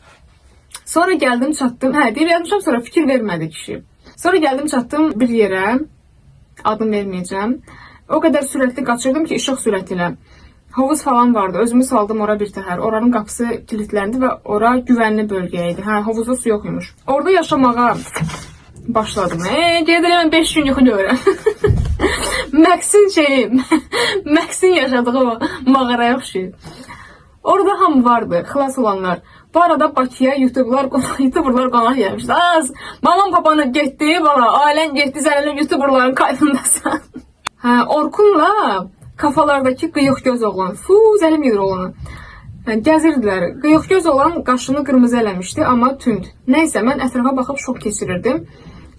Sonra gəldim çatdım. Hə, deyib yazmışam, sonra fikir vermədi kişi. Sonra gəldim çatdım bir yerə. Adım verməyəcəm. O qədər sürətli qaçırdım ki, işıq sürəti ilə. Hovuz falan vardı. Özümü saldım ora bir təhər. Oranın qapısı kilitləndi və ora güvənli bölgə idi. Hə, hovuzda su yox imiş. Orada yaşamağa başladım. Gedirəm 5 gün yuxu görürəm. Max'in şeyi, Max'in yaşadığı o mağaraya oxşuyur. Orada hamı vardı, xilas olanlar. Bu arada Bakıya YouTuberlar qonaq gəlmişdi. Az, mamam papanı getdi, bala, ailən getdi, sən elə YouTuberların kayfındasan. Hə, Orkunla kafalardakı qıyıq göz oğlan, fu, zəlim gedir oğlana. Hə, gəzirdilər. Qıyıq göz olan qaşını qırmızı eləmişdi, amma tünd. Nəysə, mən ətrafa baxıb şok keçirirdim.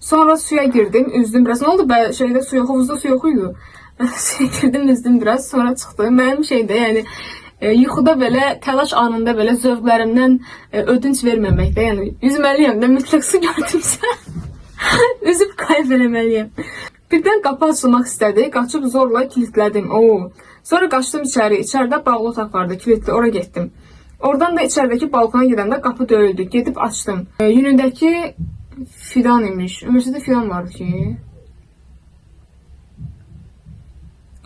Sonra suya girdim, üzdüm biraz. Nə oldu? Bə, şeydə su yox, hovuzda su yox idi. Suya girdim, üzdüm biraz, sonra çıxdı. Mənim şeydə, yəni yuxuda belə, təlaş anında belə zövqlərimdən ödünc verməməkdə, yəni üzməliyəm də, mütləq su gördümsə üzüb kayf eləməliyəm. Birdən qapı açılmaq istədi, qaçıb zorla kilitlədim. Oo. Sonra qaçdım içəri. İçəridə bağlı otaq vardı, kilitli, ora getdim. Oradan da içəridəki balkona gedəndə qapı döyüldü. Gedib açdım. Yünündəki fidan imiş. Universitetdə fidan vardı ki.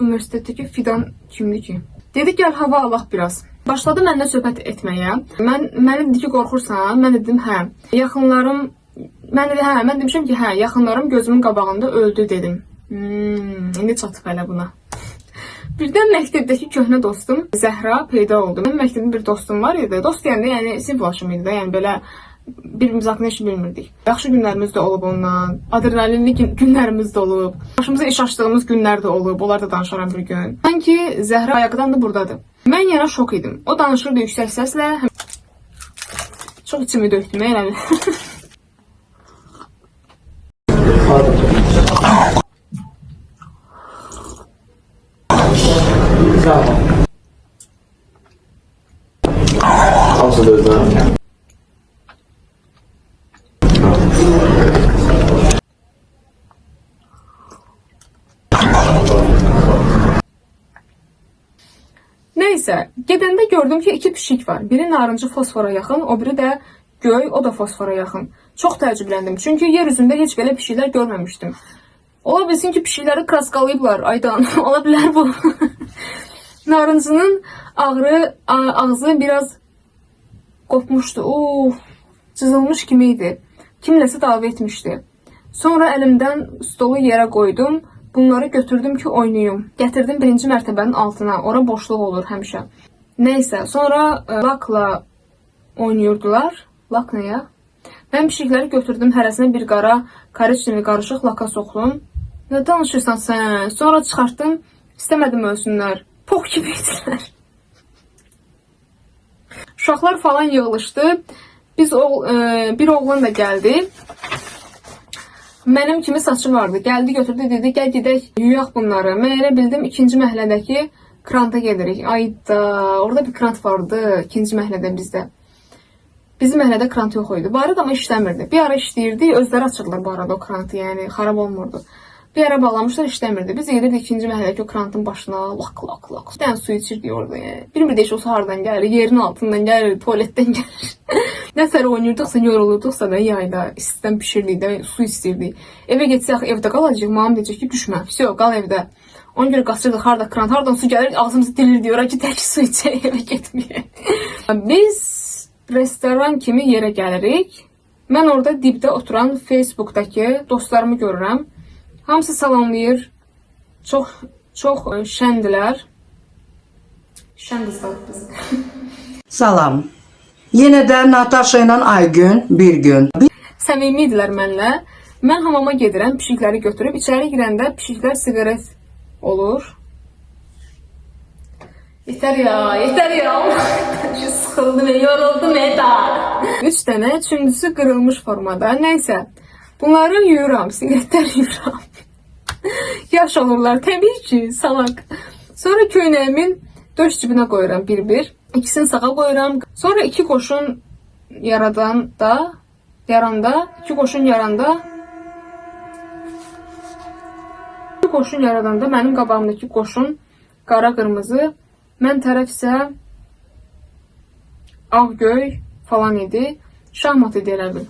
Universitetdəki fidan kimdir ki? Dedi gəl hava alaq biraz. Başladı mənlə söhbət etməyə. Mənə dedi ki, qorxursan? Mən dedim hə. Yaxınlarım, mən dedi hə, mən demişəm ki, hə, yaxınlarım gözümün qabağında öldü dedim. İndi çatıb hələ buna. Birdən məktəbdəki köhnə dostum Zəhra peyda oldu. Mənim məktəbdə bir dostum var idi. Dost deyəndə yəni sinifdaşım idi də, yəni belə birbirimiz haqqında heç bilmirdik. Yaxşı günlərimiz də olub ondan, adrenalinli günlərimiz də olub. Başımıza iş açdığımız günlər də olub, onlar da danışaram bir gün. Sanki Zəhra ayaqdan da buradadır. Mən yenə şok idim. O danışırdı yüksək səslə. Çox içimi döktüm, elə bil. Hamısı da özünə. Neysə, gedəndə gördüm ki, iki pişik var. Biri narıncı fosfora yaxın, o biri də göy, o da fosfora yaxın. Çox təəccübləndim, çünki yer üzündə heç belə pişiklər görməmişdim. Ola bilsin ki, pişikləri kraskalayıblar, aydan. Ola bilər bu. Narıncının ağzı biraz qopmuşdu. Uf, cızılmış kimi idi. Kimləsə dava etmişdi. Sonra əlimdən stolu yerə qoydum. Bunları götürdüm ki, oynayım. Gətirdim birinci mərtəbənin altına. Ora boşluq olur həmişə. Neysə, sonra lakla oynayırdılar. Lak nə ya? Mən pişikləri götürdüm, hərəsinə bir qara, koriçnevli qarışıq laka soxdum. Nə danışırsan sən? Sonra çıxartdım, istəmədim ölsünlər. Pox kimi idilər. Uşaqlar falan yığılışdı. Biz bir oğlan da gəldi. Mənim kimi saçı vardı. Gəldi götürdü dedi gəl gedək yuyaq bunları. Mən elə bildim ikinci məhəllədəki kranta gedirik. Ayda, orada bir krant vardı ikinci məhəllədə bizdə. Bizim məhəllədə krant yox idi. Var idi amma işləmirdi. Bir ara işləyirdi, özləri açırdılar bu arada o krantı, yəni xarab olmurdu. Bir ara bağlamışlar, işləmirdi. Biz gedirdik ikinci məhəllədəki o krantın başına, lak lak lak. Bir dənə su içirdik orada yəni. Bilmirdik heç o su hardan gəlir, yerin altından gəlir, tualetdən gəlir. Nətər oynayırdıqsa, yorulurduqsa da yayda istidən pişirdik də, su istəyirdik. Evə getsək evdə qalacağıq, mamam deyəcək ki, düşmə. Vəsə, qal evdə. Ona görə qaçırdıq harda krant, hardan su gəlir, ağzımızı dilirdik ora ki, tək su içək, evə getməyək. Biz restoran kimi yerə gəlirik. Mən orada dibdə oturan Facebookdakı dostlarımı görürəm. Hamısı salamlayır. Çox çox şəndilər. Şən qızlar biz. Salam. Yenə də Natasha ilə Aygün bir gün. Səmimi idilər mənlə. Mən hamama gedirəm, pişikləri götürüb içəri girəndə pişiklər siqaret olur. Yeter ya, yeter ya. Sıxıldım, yoruldum Eda. 3 dənə, üçüncüsü qırılmış formada. Nəysə, bunları yuyuram, siqaretlər yuyuram. Yaş olurlar təbii ki, salak. Sonra köynəyimin döş cibinə qoyuram bir-bir. İkisini sağa qoyuram. Sonra iki qoşun yaradanda, yaranda, iki qoşun yaranda, iki qoşun yaradanda mənim qabağımdakı qoşun qara qırmızı, mən tərəf isə ağ göy falan idi. Şahmat idi elə bil.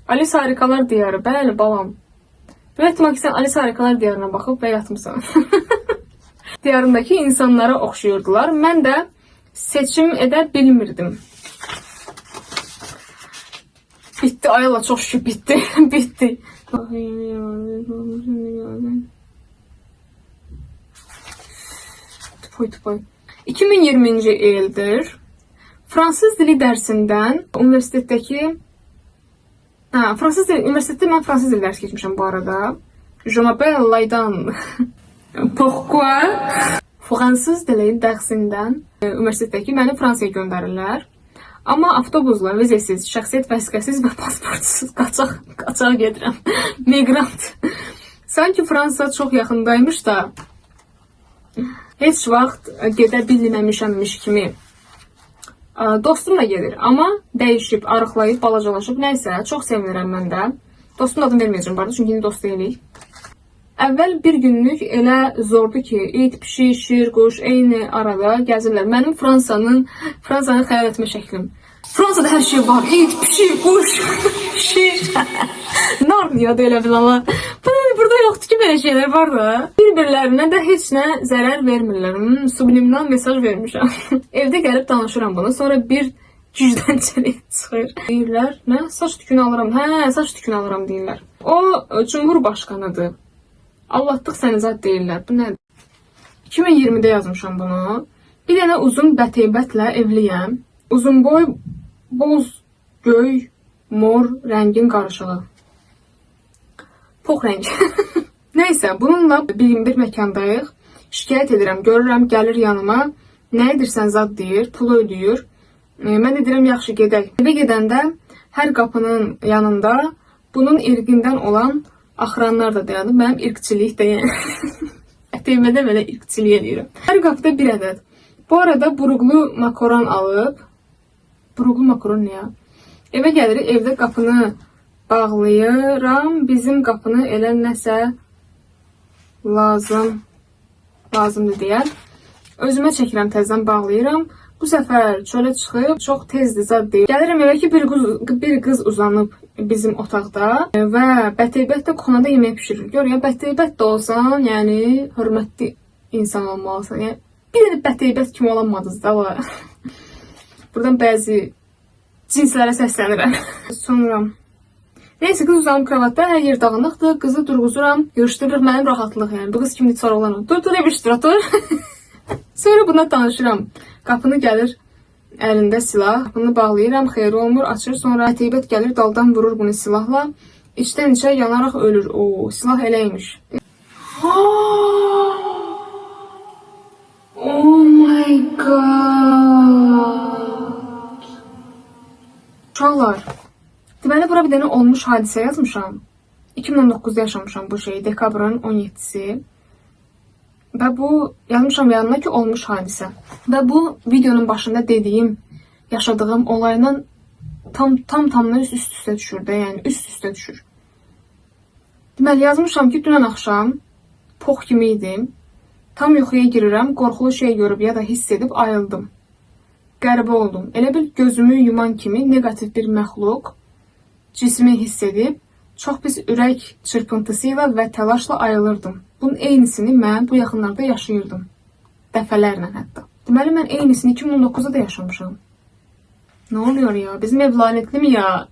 Alice Harikalar Diyarı, bəli balam. Böyük ehtimal ki, sən Alice Harikalar Diyarına baxıb və yatmısan. Diyarındakı insanlara oxşayırdılar. Mən də seçim edə bilmirdim. Bitdi, ay Allah, çox şükür bitdi. Bitdi. Tupoy tupoy. 2020-ci ildir. Fransız dili dərsindən universitetdəki fransız dili universitetdə mən fransız dili dərsi keçmişəm bu arada. Je m'appelle Laydan. Pourquoi? Fransız dili dərsindən universitetdəki məni Fransaya göndərirlər. Amma avtobusla, vizesiz, şəxsiyyət vəsiqəsiz və pasportsuz qaçaq gedirəm. Miqrant. Sanki Fransa çox yaxındaymış da heç vaxt gedə bilməmişəmmiş kimi. Dostum da gedir, amma dəyişib, arıqlayıb, balacalaşıb, nəysə, çox sevinirəm mən də. Dostumun adını verməyəcəm bu arada, çünki indi dost deyilik. Əvvəl bir günlük elə zordu ki, it, pişik, şir, quş eyni arada gəzirlər. Mənim Fransanı xəyal etmə şəklim. Fransada hər şey var. İt, pişik, quş, şir. Narniyada elə bil amma. Burada yoxdur ki, belə şeylər var da. Bir-birlərinə də heç nə zərər vermirlər. Subliminal mesaj vermişəm. Evdə gəlib danışıram bunu. Sonra bir cüzdən çəliyə çıxır. Deyirlər, nə? Saç tükünü alıram. Hə, saç tükünü alıram deyirlər. O Cumhurbaşqanıdır. Allatdıq səni zad deyirlər. Bu nədir? 2020-də yazmışam bunu. Bir dənə uzun bəteybətlə evliyəm. Uzunboy, boz, göy, mor rəngin qarışığı. Pox rəng. Nəysə, bununla bir məkandayıq. Şikayət edirəm, görürəm, gəlir yanıma. Nə edirsən zad deyir, pulu ödəyir. Mən də deyirəm, yaxşı gedək. Evə gedəndə hər qapının yanında bunun irqindən olan axıranlar da dayanıb. Mənim irqçilik də yəni. Ətəyimə də belə irqçilik eləyirəm. Hər qapıda bir ədəd. Bu arada buruqlu makaron alıb. Buruqlu makaron nə ya? Evə gəlirik, evdə qapını bağlayıram. Bizim qapını elə nəsə lazımdır deyər. Özümə çəkirəm, təzədən bağlayıram. Bu səfər çölə çıxıb çox tezdir zad deyir. Gəlirəm evə ki, bir qız uzanıb bizim otaqda və bəteybət də kuxunada yemək bişirir. Gör ya, bəteybət də olsan, yəni hörmətli insan olmalısan. Yəni bir dənə bəteybət kimi olanmadınız da var. Buradan bəzi cinslərə səslənirəm. Sonra neyse, qız uzanıb kravatda, hər yer dağınıqdır. Qızı durğuzuram, yığışdırırıq, mənim rahatlıq yəni. Bu qız kimdir sorulanım. Dur, dur, ev otur. Sonra buna danışıram. Qapını gəlir, əlində silah. Qapını bağlayıram, xeyri olmur, açır. Sonra Əteybət gəlir, daldan vurur bunu silahla. İçdən içə yanaraq ölür. O, silah eləymiş. Oh my god. Uşaqlar, deməli bura bir dənə olmuş hadisə yazmışam. 2019-da yaşamışam bu şeyi, dekabrın 17-si. Və bu yazmışam yanına ki, olmuş hadisə. Və bu videonun başında dediyim, yaşadığım olayla tam tam tamına üst üstə düşür də, yəni üst üstə düşür. Deməli yazmışam ki, dünən axşam pox kimi idim. Tam yuxuya girirəm, qorxulu şey görüb ya da hiss edib ayıldım. Qəribə oldum. Elə bil gözümü yuman kimi neqativ bir məxluq cismi hiss edib çox pis ürək çırpıntısı ilə və təlaşla ayılırdım. Bunun eynisini mən bu yaxınlarda yaşayırdım. Dəfələrlə hətta. Deməli mən eynisini 2019-da da yaşamışam. Ne oluyor ya? Bizim ev lanetli mi ya?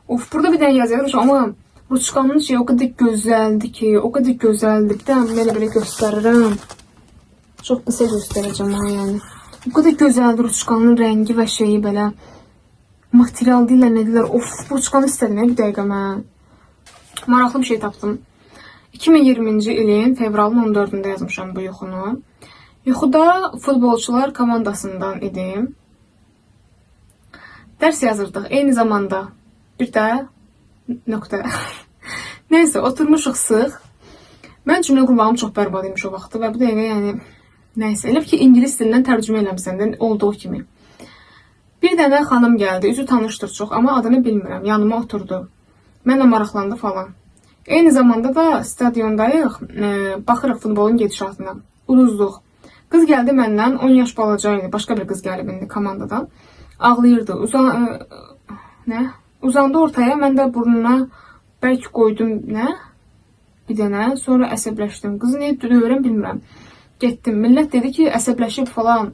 Of, burada bir dənə yazı yazmışam amma ruçkanın şeyi o qədər gözəldir ki, o qədər gözəldir. Bir dənə belə belə göstərirəm. Çox qısa göstərəcəm ha yəni. O qədər gözəldir ruçkanın rəngi və şeyi belə. Material deyirlər, nə deyirlər. Of, bu ruçkanı istədim ya bir dəqiqə mən. Maraqlı bir şey tapdım. 2020-ci ilin fevralın 14-ündə yazmışam bu yuxunu. Yuxuda futbolçular komandasından idim. Dərs yazırdıq eyni zamanda. Bir də nöqtə. Neyse, oturmuşuq sıx. Mən cümlə qurmağım çox bərbad imiş o vaxtı və bu dəqiqə yəni nəysə, elə ki ingilis dilindən tərcümə eləmisən də olduğu kimi. Bir dənə xanım gəldi, üzü tanışdır çox, amma adını bilmirəm. Yanıma oturdu. Mənlə maraqlandı falan. Eyni zamanda da stadiondayıq, baxırıq futbolun gedişatına. Uduzduq. Qız gəldi, məndən 10 yaş balaca idi. Başqa bir qız gəlib indi komandadan. Ağlayırdı. Nə? Uzandı ortaya, mən də burnuna bərk qoydum, nə? Bir dənə. Sonra əsəbləşdim. Qızı niyə döyürəm bilmirəm. Getdim. Millət dedi ki, əsəbləşib falan.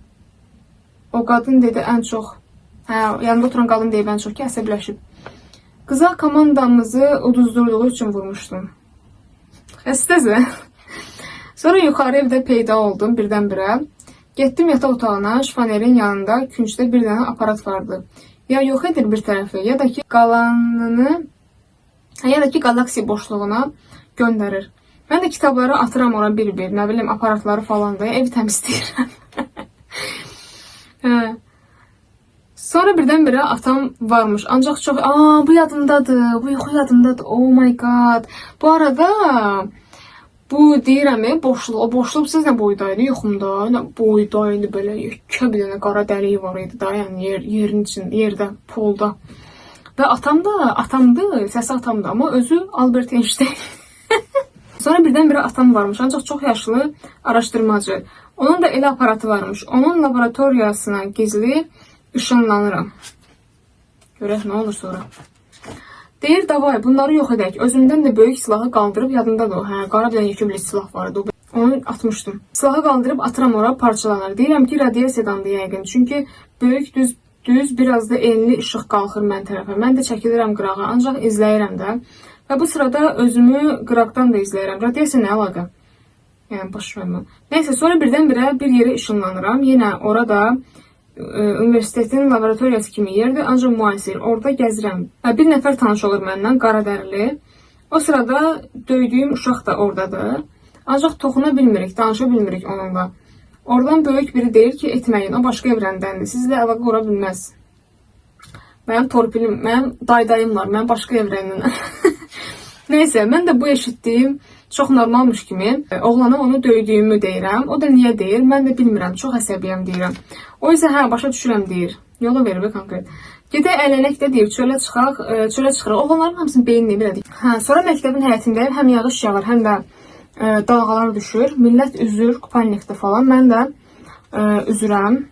O qadın dedi ən çox. Hə, yanında oturan qadın deyib ən çox ki, əsəbləşib. Qıza komandamızı uduzdurduğu üçün vurmuşdum. Xəstəsə. Sonra yuxarı evdə peyda oldum birdən-birə. Getdim yataq otağına, şifonerin yanında küncdə bir dənə aparat vardı. Ya yox edir bir tərəfi, ya da ki qalanını, hə, ya da ki qalaksiya boşluğuna göndərir. Mən də kitabları atıram ora bir-bir, nə bilim aparatları falan da, ev təmizləyirəm. Hə. Sonra birdən-birə atam varmış. Ancaq çox, aa, bu yadımdadır. Bu yuxu yadımdadır. Oh my God. Bu arada bu deyirəm, boşluq, o boşluq siz nə boyda idi yuxumda? Nə boyda idi, belə yekə bir dənə qara dəlik var idi da, yəni yerin için, yerdə, polda. Və atam da, atamdı, səsi atamdı, amma özü Albert Einstein. Sonra birdən-birə atam varmış, ancaq çox yaşlı araşdırmacı. Onun da elə aparatı varmış. Onun laboratoriyasına gizli ışınlanıram. Görək nə olur sonra. Deyir, davay, bunları yox edək. Özümdən də böyük silahı qaldırıb, yadımdadır o. Hə, qara bir dənə yekə bir silah var idi. Onu atmışdım. Silahı qaldırıb atıram ora, parçalanır. Deyirəm ki, radiasiyadandır yəqin. Çünki böyük düz düz biraz da enli işıq qalxır mən tərəfə. Mən də çəkilirəm qırağa, ancaq izləyirəm də. Və bu sırada özümü qıraqdan da izləyirəm. Radiasiya nə əlaqə? Yəni boş vermə. Nəysə, sonra birdən-birə bir yerə ışınlanıram. Yenə orada universitetin laboratoriyası kimi yerdir, ancaq müasir. Orada gəzirəm. Və bir nəfər tanış olur məndən, qara dərili. O sırada döydüyüm uşaq da oradadır. Ancaq toxuna bilmirik, danışa bilmirik onunla. Oradan böyük biri deyir ki, etməyin, o başqa evrəndəndir, sizlə əlaqə qura bilməz. Mənim torpilim, mənim daydayım var, mən başqa evrəndən. Neysə, mən də bu eşitdiyim çox normalmış kimi oğlana onu döydüyümü deyirəm. O da niyə deyir, mən də bilmirəm, çox əsəbiyəm deyirəm. O isə hə, başa düşürəm deyir. Yola verir be konkret. Gedək əylənək də deyir, çölə çıxaq, çölə çıxırıq. Oğlanların hamısının beyni belədir. Hə, sonra məktəbin həyətindəyim, həm yağış yağır, həm də dalğalar düşür. Millət üzür, kupannikdə falan. Mən də üzürəm.